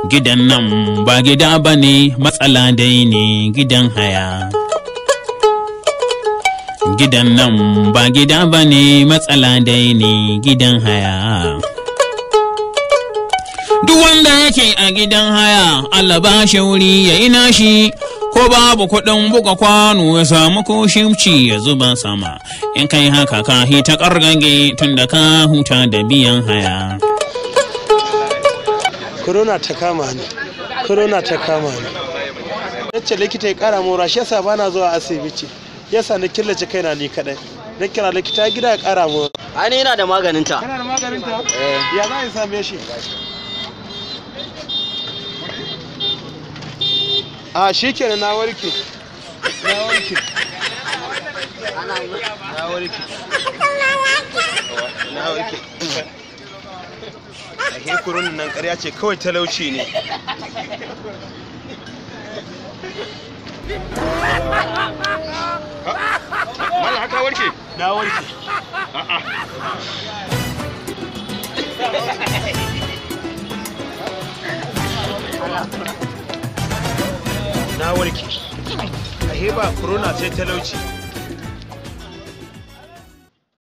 Gidan nan ba gida ba ne, matsala dai ne gidan haya. Gidan nan ba gida ba ne, matsala dai ne gidan haya. Duk wanda yake a gidan haya, Allah ba shi wuri ya yi nashi, ko babu kuɗin buga kwano ya samu ko shimci ya zuba sama. In kai haka ka hita ƙargage tun da ka huta da biyan haya. Corona ta kama ni, corona ta kama ni. Nace likita ya kara mun ruwa, shi yasa bana zuwa asibiti, yasa na killace kaina ni kadai. Na kira likita gida ya kara mun. Ai ni ina da maganin ta. Kana da maganin ta? Ya za a same shi? A shikenan, na warke, na warke, na warke, na warke. Ashe corona nan ƙarya ce, kawai talauci ne. Mallam, haka warke? Na warke. Na warke. Ashe ba corona, sai talauci.